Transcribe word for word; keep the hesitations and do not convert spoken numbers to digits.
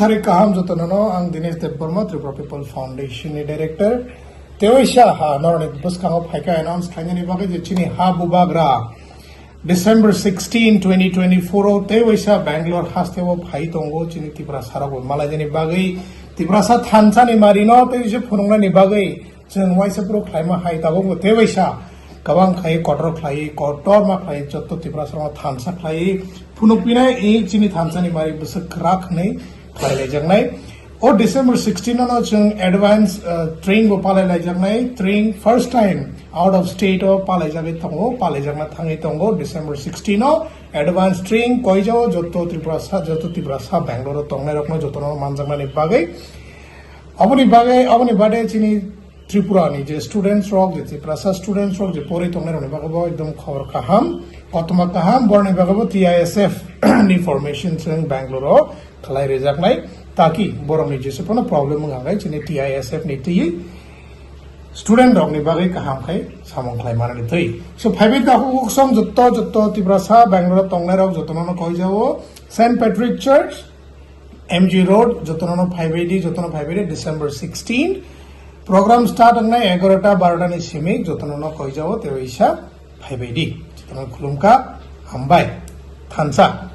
Hari kaham jotono no, ang Dinesh Debbarma, Tripura People Foundation ni director. Tewaisa ha noroni bwskango phaika announce khlainani bagwi je chini ha bubagra December sixteen, twenty twenty-four o tewaisa Bangalore hasteo phai tongo chini Tiprasa rok malainani bagwi, Tiprasa thansa ni mari no tewaisa phunuknani bagwi. Chwng waisa phuru khlaima hai tabukbo tewaisa kwbang khlai kotor khlai, kotorma khlai, jotto Tiprasa rokno thansa khlai phunukpinai, i chini thansa ni mari bwswk kwrak hwnwi khlai laijaknai. O December sixteen no chwng advance, uh, training bo palai laijaknai, training first time out of state o palai jagwi tongo, palai jakna thangwi tongo December sixteen o advance training koijao jotto Tripura sa, jotto Tiprasa Bangalore o tongnai rokno jotono manjaknani bagwi. Aboni bagwi, aboni bade chini Tripura ni je students rok, je Tiprasa students rok, je pori tongnai rokni bagwi bo ekdom khobor kaham, kothoma kaham, borni bagwi bo T I S F ni formation chwng Bangalore o khlai rijaknai, taki borokni jese phano problem wngkha khe chini T I S F ni twi student rokni bagwi kaham khai samung khlai manani twi. So, phaibai da kok som jotto, jotto Tiprasa Bangalore o tongnai rok jotono no koijao Saint Patrick Church, M G Road, jotono no phaibai di, jotono phaibai di, December sixteen. Program start wngnai egarota barota ni simi, jotono no koijao tewaisa phaibai di. Jotono khulumkha, hambai, thansa.